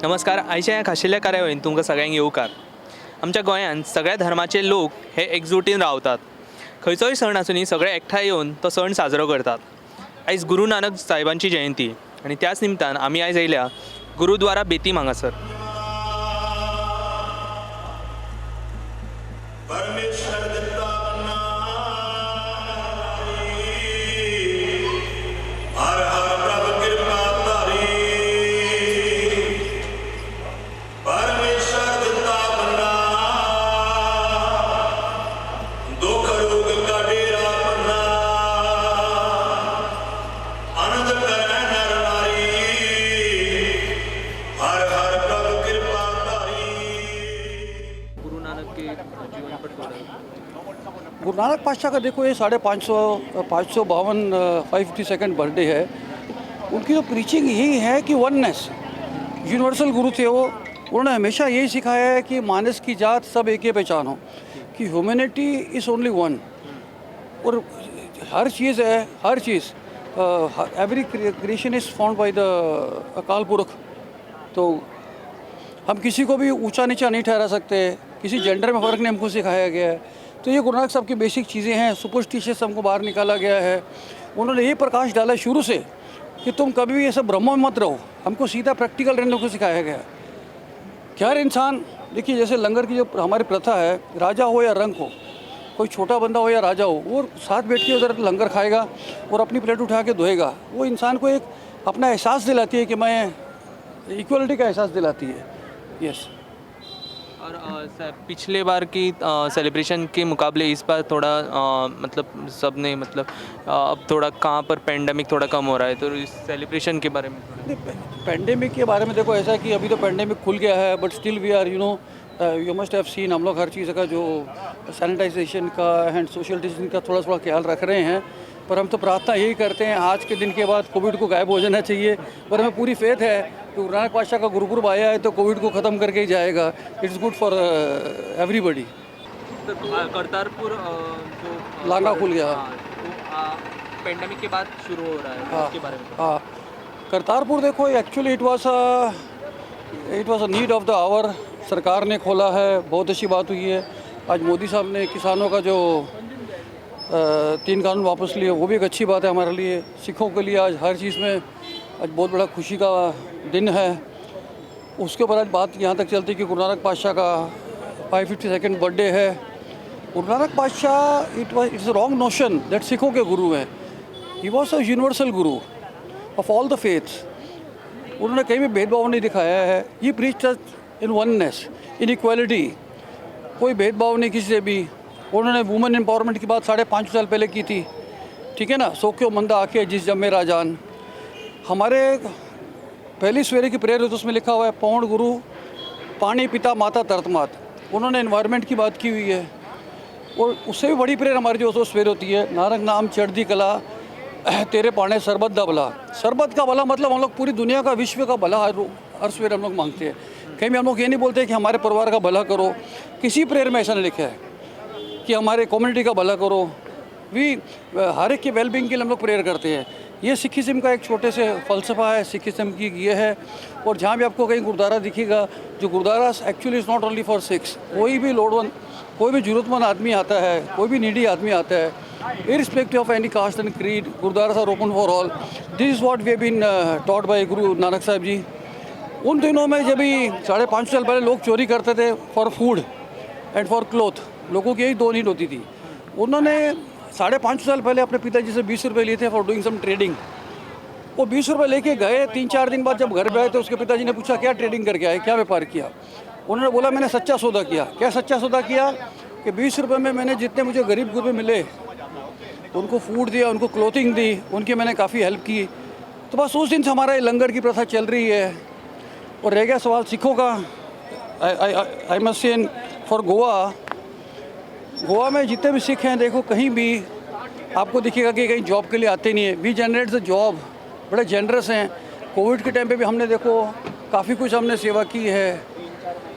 नमस्कार. आयच्या ह्या खाशेल्या कार्यावळीन तुमकां सगळ्यांक येवकार. आमच्या गोंयांत सगळ्या धर्माचे लोक हे एकजुटीन रावतात. खंयचोय सण आसूनी, सगळे एकठांय येवन तो सण साजरो करतात. आयज गुरू नानक साहेबांची जयंती आनी त्याच निमतान आमी आयज येयल्या गुरुद्वारा बेतीम हांगासर. ਪਰਮੇਸ਼ਰ ਦਿੱਤਾ ਬੰਨਾਈ, ਹਰ ਹਰ ਪ੍ਰਭ ਕਿਰਪਾ ਧਾਰੀ। ਪਰਮੇਸ਼ਰ ਦਿੱਤਾ ਬੰਨਾ, ਦੁੱਖ ਰੋਗ ਕਾ ਡੇਰਾ ਪੰਨਾ। ਆਨੰਦ ਕਰੈ ਨਰ ਨਾਰੀ, ਹਰ ਹਰ ਪ੍ਰਭ ਕਿਰਪਾ ਧਾਰੀ। गुरु नानक के जीवन पर थोड़ा. गुरु नानक पातशाह का देखो, ये 550, 552, 552nd birthday है। उनकी तो प्रीचिंग यही है कि वननेस। यूनिवर्सल गुरु थे वो। उन्होंने हमेशा यही सिखाया है कि मानस की जात सब एक ही पहचान हो, कि ह्यूमैनिटी is only one. और हर चीज़ है, हर चीज़, every creation is found by the Akal Purakh. तो हम किसी को भी ऊंचा नीचा नहीं ठहरा सकते, किसी जेंडर में फ़र्क नहीं हमको सिखाया गया है। तो ये गुरु नानक साहब की बेसिक चीज़ें हैं। सुपरस्टिशियस हमको बाहर निकाला गया है। उन्होंने ये प्रकाश डाला शुरू से कि तुम कभी भी ये सब भ्रमों में मत रहो। हमको सीधा प्रैक्टिकल रहने को सिखाया गया है कि हर इंसान, देखिए, जैसे लंगर की जो हमारी प्रथा है, राजा हो या रंक हो, कोई छोटा बंदा हो या राजा हो, वो साथ बैठ के उधर लंगर खाएगा और अपनी प्लेट उठा के धोएगा। वो इंसान को एक अपना एहसास दिलाती है कि मैं इक्वलिटी का एहसास दिलाती है। यस। और सर, पिछले बार की सेलिब्रेशन के मुकाबले इस बार थोड़ा मतलब सब ने मतलब अब थोड़ा कहाँ पर पेंडेमिक थोड़ा कम हो रहा है, तो इस सेलिब्रेशन के बारे में थोड़ा. पेंडेमिक के बारे में देखो, ऐसा है कि अभी तो पेंडेमिक खुल गया है, but still we are you must have seen, हम लोग हर चीज़ का जो सैनिटाइजेशन का एंड सोशल डिस्टेंसिंग का थोड़ा थोड़ा ख्याल रख रहे हैं। पर हम तो प्रार्थना यही करते हैं, आज के दिन के बाद कोविड को गायब हो जाना चाहिए। पर हमें पूरी फेथ है कि गुरु नानक पातशाह का गुरुपुरब आया है तो कोविड को ख़त्म करके ही जाएगा। It's good for everybody. तो करतारपुर जो लांघा खुल गया। हाँ, तो पेंडेमिक के बाद शुरू हो रहा है, तो उसके बारे में. हाँ, करतारपुर देखो, actually it was a need of the hour. सरकार ने खोला है, बहुत अच्छी बात हुई है। आज मोदी साहब ने किसानों का जो तीन कानून वापस लिए, वो भी एक अच्छी बात है हमारे लिए, सिखों के लिए। आज हर चीज़ में आज बहुत बड़ा खुशी का दिन है। उसके ऊपर आज बात यहाँ तक चलती कि गुरु नानक पातशाह का 552nd birthday है। गुरु नानक पातशाह, it's wrong notion that सिखों के गुरु हैं। He was a universal guru of all the faiths. उन्होंने कहीं भी भेदभाव नहीं दिखाया है। He preach in oneness, in equality. कोई भेदभाव नहीं किसी से भी। उन्होंने वुमेन एम्पावरमेंट की बात 550 साल पहले की थी, ठीक है ना? "सो क्यों मंदा आखिए जिस जम्मे राजान।" हमारे पहली सवेरे की प्रेयर है तो उसमें लिखा हुआ है, "पौण गुरु पानी पिता माता धरत मात।" उन्होंने इन्वायरमेंट की बात की हुई है। और उससे भी बड़ी प्रेयर हमारी जो सवेरे होती है, "नानक नाम चढ़दी कला तेरे भाणे सरबत दा भला।" सरबत का भला मतलब हम लोग पूरी दुनिया का, विश्व का भला हर हर सवेरे हम लोग मांगते हैं। कहीं भी हम लोग ये नहीं बोलते कि हमारे परिवार का भला करो। किसी प्रेयर में ऐसा नहीं लिखा है कि हमारे कम्युनिटी का भला करो। We हर एक के वेलबींग के लिए हम लोग प्रेयर करते हैं। ये सिखिज्म का एक छोटे से फ़लसफ़ा है, सिखिज्म की ये है। और जहाँ भी आपको कहीं गुरुद्वारा दिखेगा, जो gurdwara actually is not only for Sikhs, कोई भी लोड़वंद, कोई भी ज़रूरतमंद आदमी आता है, कोई भी नीडी आदमी आता है, irrespective of any caste and creed, gurdwaras are open for all. This is what we have been taught by Guru Nanak Sahib ji. उन दिनों में जब भी 550 साल पहले लोग चोरी करते थे for food and for cloth, लोगों की यही दो नीड होती थी। उन्होंने 550 साल पहले अपने पिताजी से 20 रुपये लिए थे फॉर डूइंग सम ट्रेडिंग। वो 20 रुपये लेके गए। 3-4 दिन बाद जब घर पे आए तो उसके पिताजी ने पूछा, "क्या ट्रेडिंग करके आए? क्या व्यापार किया?" उन्होंने बोला, "मैंने सच्चा सौदा किया।" क्या सच्चा सौदा किया? कि 20 रुपये में मैंने जितने मुझे गरीब गुरबे मिले, उनको फूड दिया, उनको क्लोथिंग दी, उनकी मैंने काफ़ी हेल्प की। तो बस उस दिन से हमारा ये लंगर की प्रथा चल रही है। और रह गया सवाल सिखों का, I must say for Goa, Goa में जितने भी सिख हैं, देखो, कहीं भी आपको दिखेगा कि कहीं जॉब के लिए आते नहीं है। We generate the job. बड़े जेनरस हैं। कोविड के टाइम पे भी हमने, देखो, काफ़ी कुछ हमने सेवा की है।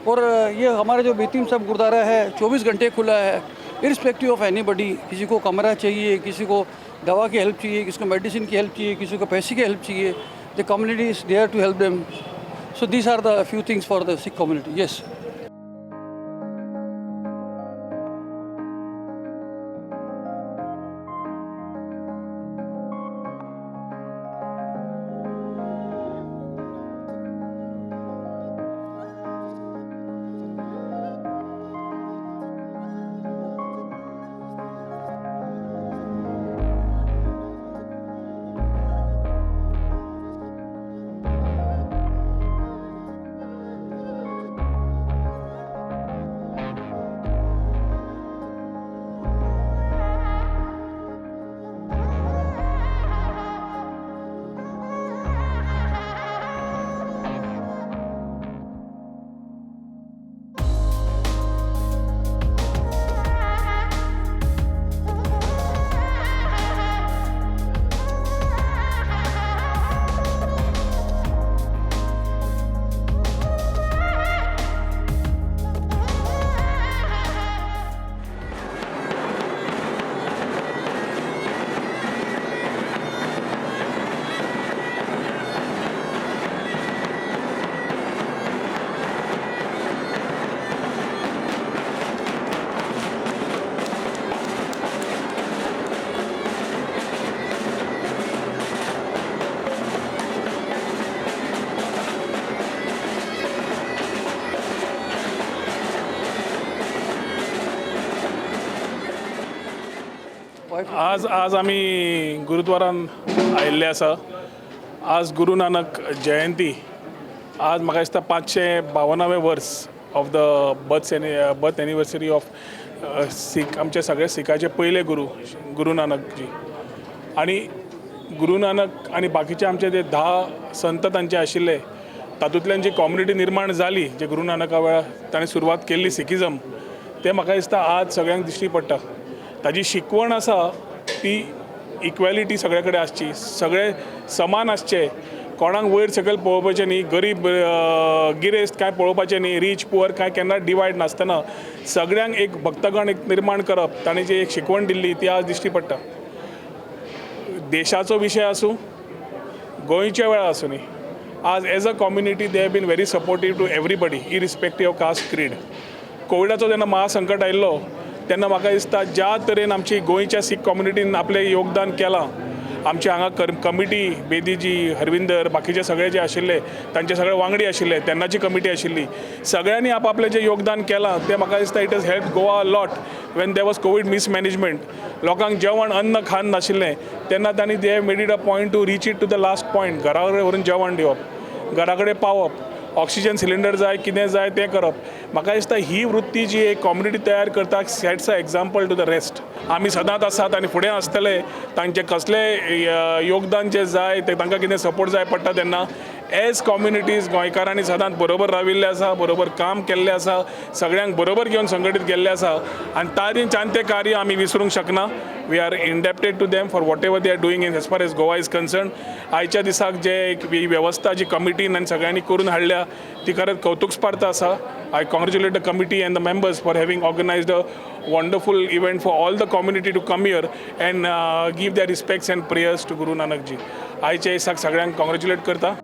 और ये हमारा जो बेतीम साहब गुरुद्वारा है, 24 घंटे खुला है, इरिस्पेक्टिव ऑफ एनीबडी। किसी को कमरा चाहिए, किसी को दवा की हेल्प चाहिए, किसी को मेडिसिन की हेल्प चाहिए, किसी को पैसे की हेल्प चाहिए, the community is there to help them. So these are the few things for the Sikh community. Yes. आज आज आमी गुरुद्वारान आयिल्ले आसा. आज गुरू नानक जयंती. आज म्हाका दिसता 552वें वर्स of the birth anniversary of Sikh, आमचे सगळे सिखाचे पयले गुरू गुरू नानकजी. आनी गुरू नानक आनी बाकीचे आमचे जे 10 संत तांचे आशिल्ले, तातूंतल्यान जी कॉम्युनिटी निर्माण जाली, जे गुरू नानका वेळार ताणें सुरवात केल्ली सिखिजम, तें म्हाका दिसता आज सगळ्यांक दिश्टी पडटा. ताजी शिकवण आसा ती इक्वेलिटी सगळे कडेन आसची, सगळे समान आसचे, कोणाक वयर सकयल पळोवपाचें न्ही, गरीब गिरेस्त कांय पळोवपाचें न्ही, रीच पुअर कांय केन्ना डिवायड नासतना सगळ्यांक एक भक्तगण एक निर्माण करप, ताणें जी एक शिकवण दिल्ली ती आज दिश्टी पडटा. देशाचो विशय आसूं, गोंयच्या वेळार आसूं न्ही, आज as a community they have been very supportive to everybody irrespective of caste, creed. कोविडाचो जेन्ना महासंकट आयिल्लो तेन्ना म्हाका दिसता ज्या तरेन आमची गोंयच्या सीख कम्युनिटीन आपलें योगदान केलां, आमचे हांगा कमिटी बेदीजी, हरविंदर, बाकीचे सगळे जे आशिल्ले तांचे सगळे वांगडी आशिल्ले, तेन्नाची कमिटी आशिल्ली, सगळ्यांनी आपआपलें जें योगदान केलां तें म्हाका दिसता it has help Goa a lot. When there was COVID mismanagement, लोकांक जेवण अन्न खाण नाशिल्लें तेन्ना तांणी they made it a point to reach it to the last point. घरा कडेन व्हरून जेवण दिवप, घरा कडेन पावप, ऑक्सिजन सिलिंडर जाय, कितें जाय तें करप. म्हाका दिसता ही वृत्ती जी एक कम्युनिटी तयार करता, sets a example to the rest. आमी सदांच आसात आनी फुडें आसतले. तांचें कसलें योगदान जें जाय तें, तांकां कितें सपोर्ट जाय पडटा तेन्ना एज कम्युनिटीज गोंयकारांनी सदांच बरोबर राविल्लें आसा, बरोबर काम केल्लें आसा, सगळ्यांक बरोबर घेवन संघटीत केल्लें आसा आनी तांचे कार्य आमी विसरूंक शकना. We are indebted to them for whatever they are doing in as far as Goa is concern. आयच्या दिसाक जे एक ही वेवस्था जी कमिटीन आनी सगळ्यांनी करून हाडल्या ती खरेंच कौतुकस्पार्थ आसा. I congratulate the committee and the members for having organized a wonderful event for all the community to come here and give their respects and prayers to Guru Nanak ji. आयच्या दिसाक सगळ्यांक कॉंग्रेच्युलेट करता.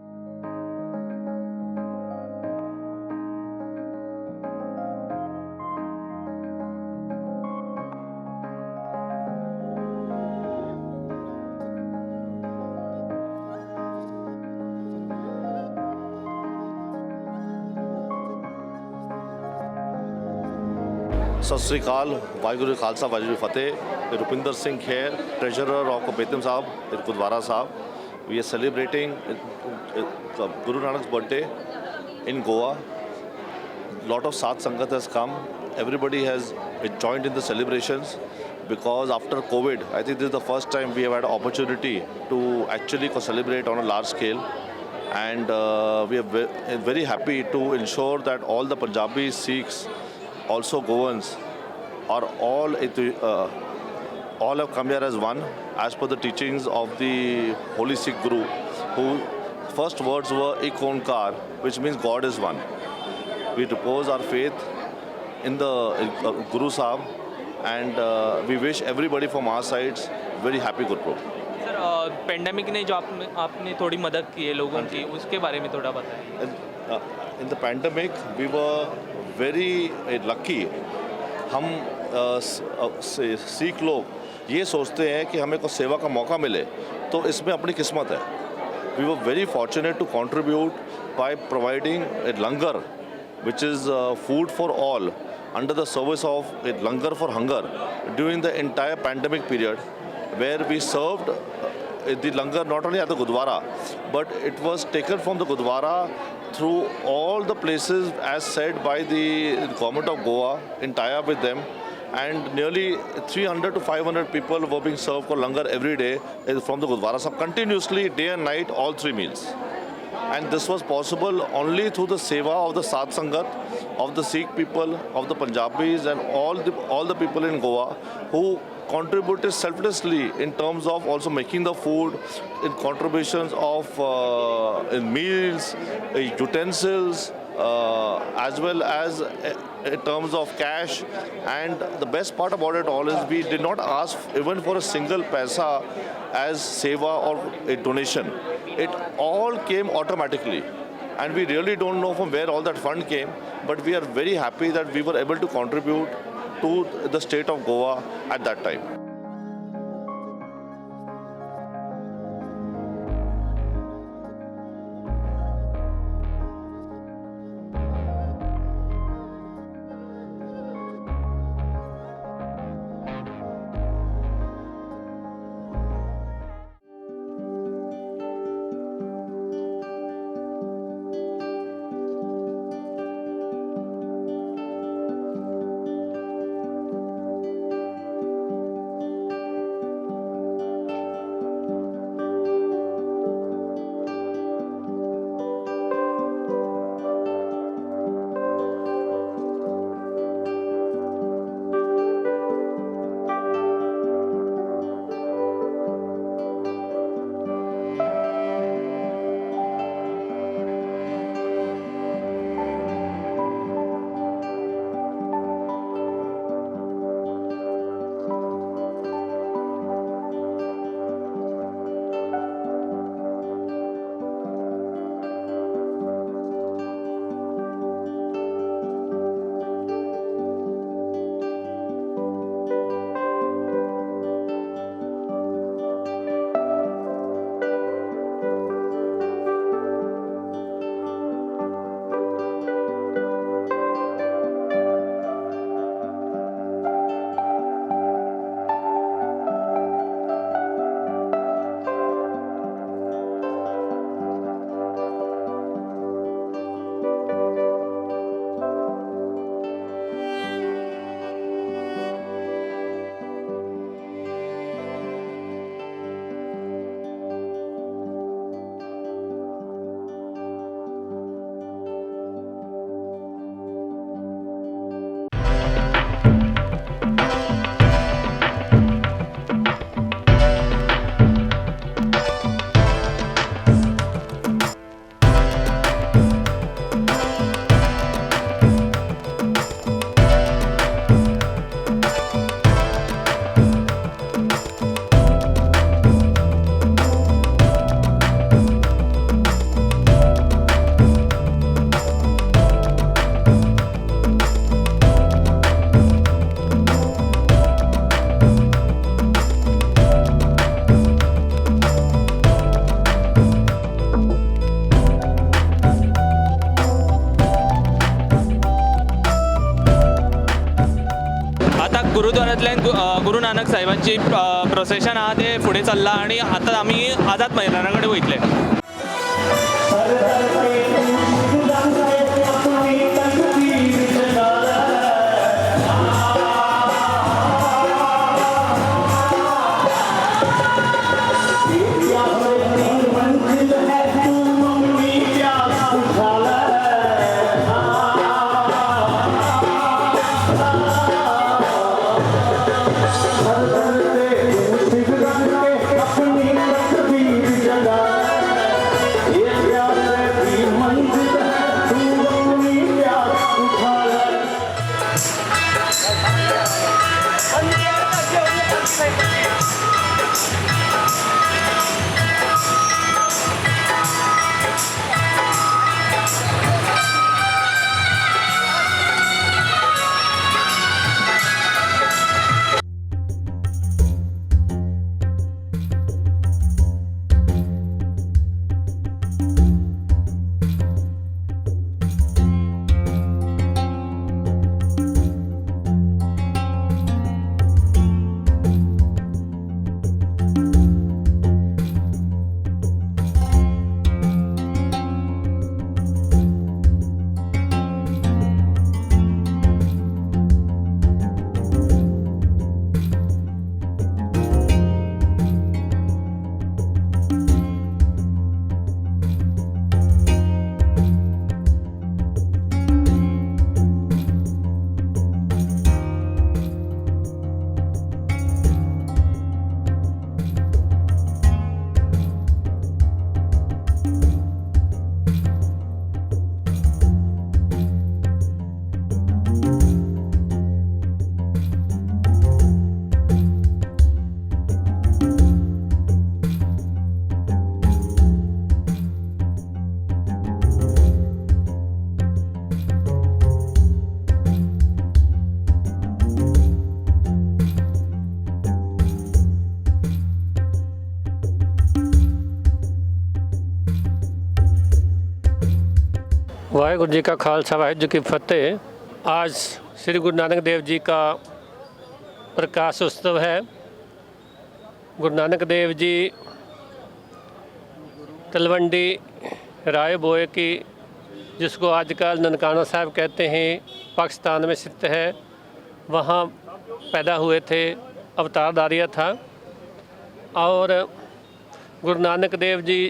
ਸਤਿ ਸ੍ਰੀ ਅਕਾਲ, ਵਾਹਿਗੁਰੂ ਜੀ ਖਾਲਸਾ, ਵਾਹਿਗੁਰੂ ਜੀ ਫਤਿਹ। Rupinder Singh Kher, treasurer of Betim Sahib Gurdwara Sahib. We are celebrating Guru Nanak's birthday in Goa. Lot of Sat Sangat has come. Everybody has joined in the celebrations because after COVID, I think this is the first time we have had opportunity to actually celebrate on a large scale. And we are very happy to ensure that all the Punjabi Sikhs, also Goans, are all have come here as one, as per the teachings of the Holy Sikh Guru, who first words were Ik Onkar, which means God is one. We repose our faith in the Guru Sahib, and we wish everybody from our sides very happy Gurpurab. Sir, pandemic ने जो आपने थोड़ी मदद की है लोगों की, उसके बारे में थोड़ा बताइए। In the pandemic we were very lucky. हम सिख लोग ये सोचते हैं कि हमें कुछ सेवा का मौका मिले तो इसमें अपनी किस्मत है। We were very fortunate to contribute by providing a langar, which is food for all under the service of a langar for hunger during the entire pandemic period, where we served the langar not only at the Gurdwara, but it was taken from the Gurdwara through all the places as said by the government of Goa in tie-up with them, and nearly 300 to 500 people were being served for langar every day from the Gurdwara Sahib continuously, day and night, all three meals. And this was possible only through the seva of the Sat Sangat, of the Sikh people, of the Punjabis, and all the people in Goa who contributed selflessly in terms of also making the food, in contributions of in meals, utensils, as well as in terms of cash. And the best part about it all is we did not ask even for a single paisa as seva or a donation. It all came automatically. And we really don't know from where all that fund came, but we are very happy that we were able to contribute to the state of Goa at that time. आता गुरुद्वारांतल्यान गुरु नानक साहेबांची procession आहा तें फुडें चल्लां आनी आतां आमी आझाद मैदाना कडेन वयतले। ਸਰ ਤੇ ਤੂੰ ਰੰਗ ਆਪਣੀ ਤਕਦੀਰ ਜਗਾ ਲੈ। ਇਹ ਮੰਜ਼ਿਲ ਹੈ, ਤੂੰ ਆਪਣੀ ਪਿਆਸ ਬੁਝਾ ਲੈ। ਸਰ ਤੇ ਤੂੰ ਸਿਮਰਨ ਕੇ ਆਪਣੀ ਤਕਦੀਰ ਜਗਾ। ਇਹ ਪਿਆਸੇ वाहेगुरु जी का खालसा, वाहेगुरु जी की फतेह। आज श्री गुरु नानक देव जी का प्रकाश उत्सव है। गुरु नानक देव जी तलवंडी राय बोए की, जिसको आजकल ननकाना साहब कहते हैं, पाकिस्तान में स्थित है, वहाँ पैदा हुए थे, अवतार धारिया था। और गुरु नानक देव जी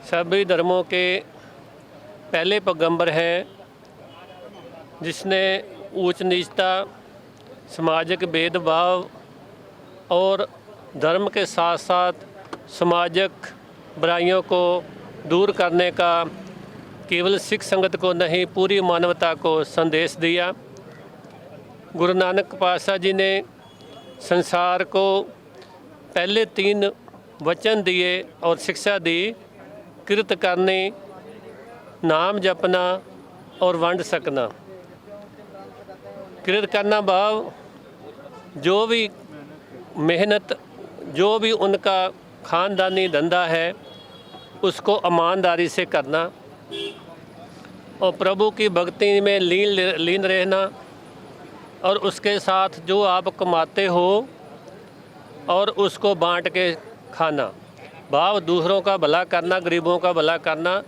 सभी धर्मों के पहले पैगंबर हैं, जिसने ऊंच नीचता, सामाजिक भेदभाव और धर्म के साथ साथ सामाजिक बुराइयों को दूर करने का केवल सिख संगत को नहीं, पूरी मानवता को संदेश दिया। गुरु नानक पातशाह जी ने संसार को पहले तीन वचन दिए और शिक्षा दी: किरत करनी, नाम जपना और वंड सकना। किरत करना भाव जो भी मेहनत, जो भी उनका खानदानी धंधा है, उसको ईमानदारी से करना और प्रभु की भक्ति में लीन लीन रहना और उसके साथ जो आप कमाते हो और उसको बांट के खाना, भाव दूसरों का भला करना, गरीबों का भला करना।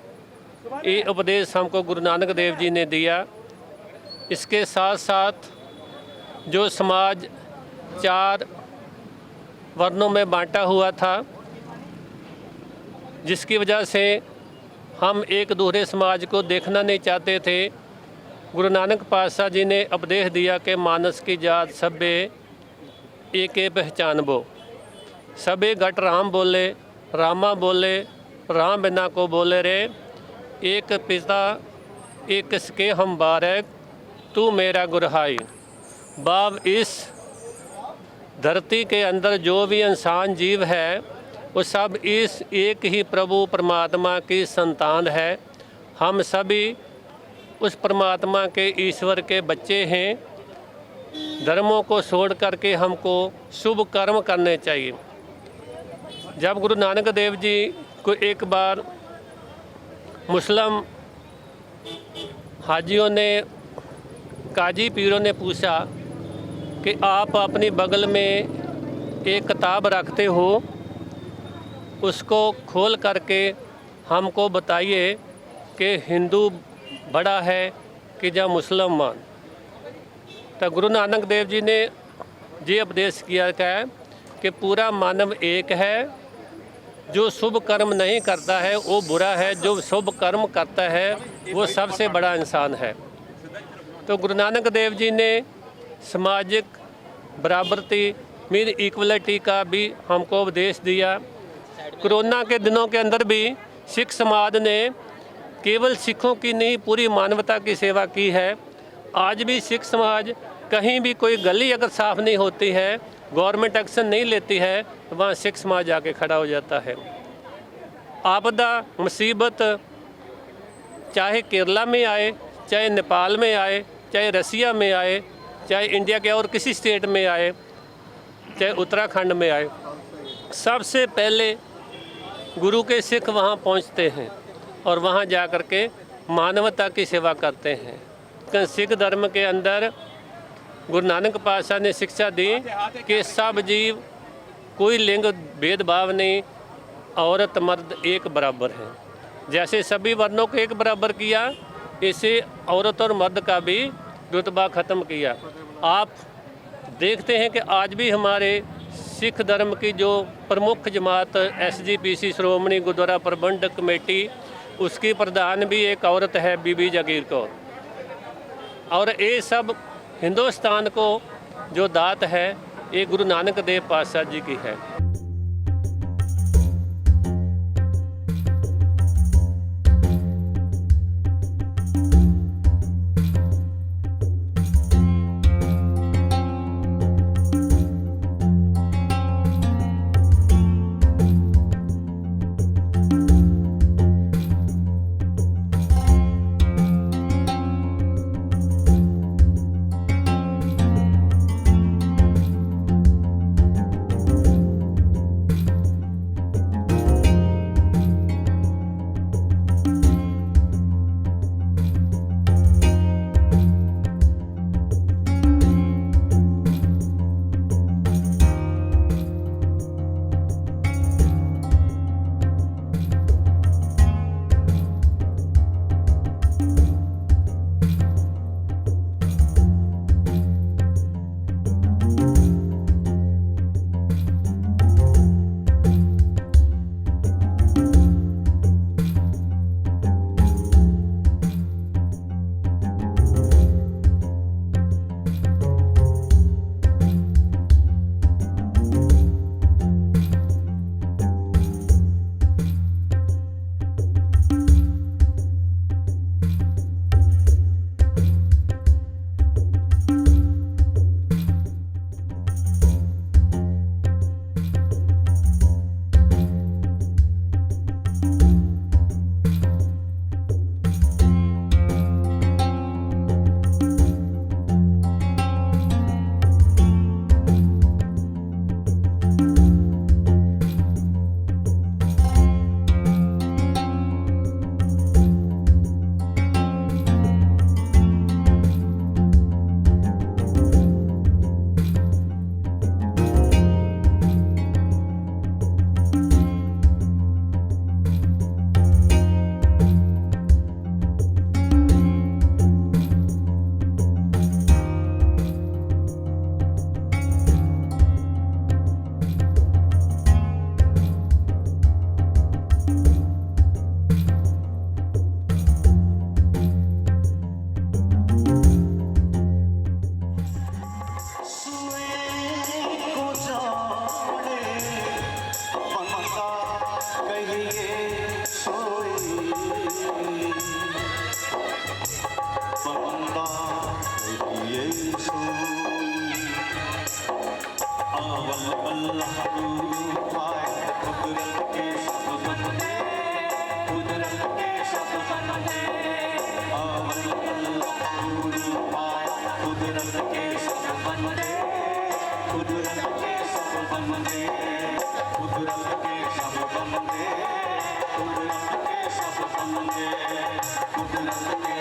ये उपदेश हमको गुरु नानक देव जी ने दिया। इसके साथ साथ जो समाज चार वर्णों में बांटा हुआ था, जिसकी वजह से हम एक दूसरे समाज को देखना नहीं चाहते थे, गुरु नानक पातशाह जी ने उपदेश दिया कि मानस की जात सभे एके पहचानबो, सबे घट राम बोले, रामा बोले, राम बिना को बोले रे, एक पिता एक सके हम बारक, तू मेरा गुरहाई। भाव इस धरती के अंदर जो भी इंसान जीव है, वो सब इस एक ही प्रभु परमात्मा की संतान है। हम सभी उस परमात्मा के, ईश्वर के बच्चे हैं। धर्मों को छोड़ करके हमको शुभ कर्म करने चाहिए। जब गुरु नानक देव जी को एक बार मुस्लिम हाजियों ने, काजी पीरों ने पूछा कि आप अपनी बगल में एक किताब रखते हो, उसको खोल करके हमको बताइए कि हिंदू बड़ा है कि या मुसलमान। तो गुरु नानक देव जी ने ये उपदेश किया है कि पूरा मानव एक है। जो शुभ कर्म नहीं करता है, वो बुरा है। जो शुभ कर्म करता है, वो सबसे बड़ा इंसान है। तो गुरु नानक देव जी ने सामाजिक बराबरती, मीन इक्वलिटी का भी हमको उपदेश दिया। कोरोना के दिनों के अंदर भी सिख समाज ने केवल सिखों की नहीं, पूरी मानवता की सेवा की है। आज भी सिख समाज कहीं भी कोई गली अगर साफ़ नहीं होती है, गवर्नमेंट एक्शन नहीं लेती है, तो वहाँ सिख समाज आके खड़ा हो जाता है। आपदा मुसीबत चाहे केरला में आए, चाहे नेपाल में आए, चाहे रसिया में आए, चाहे इंडिया के और किसी स्टेट में आए, चाहे उत्तराखंड में आए, सबसे पहले गुरु के सिख वहाँ पहुँचते हैं और वहाँ जा कर के मानवता की सेवा करते हैं। सिख धर्म के अंदर गुरु नानक पातशाह ने शिक्षा दी कि सब जीव, कोई लिंग भेदभाव नहीं, औरत मर्द एक बराबर है। जैसे सभी वर्णों को एक बराबर किया, इसे औरत और मर्द का भी रुतबा ख़त्म किया। आप देखते हैं कि आज भी हमारे सिख धर्म की जो प्रमुख जमात एसजीपीसी, श्रोमणी गुरुद्वारा प्रबंधक कमेटी, उसकी प्रधान भी एक औरत है, बीबी जागीर कौर। और ये सब हिंदुस्तान को जो दात है, ये गुरु नानक देव पातशाह जी की है। अवल अल्लाह गुरु पाया। कुदरत के सब बंदे, कुदरत के सब बंदे, कुदरत के सब बंदे, कुदरत के सब बंदे, कुदरत।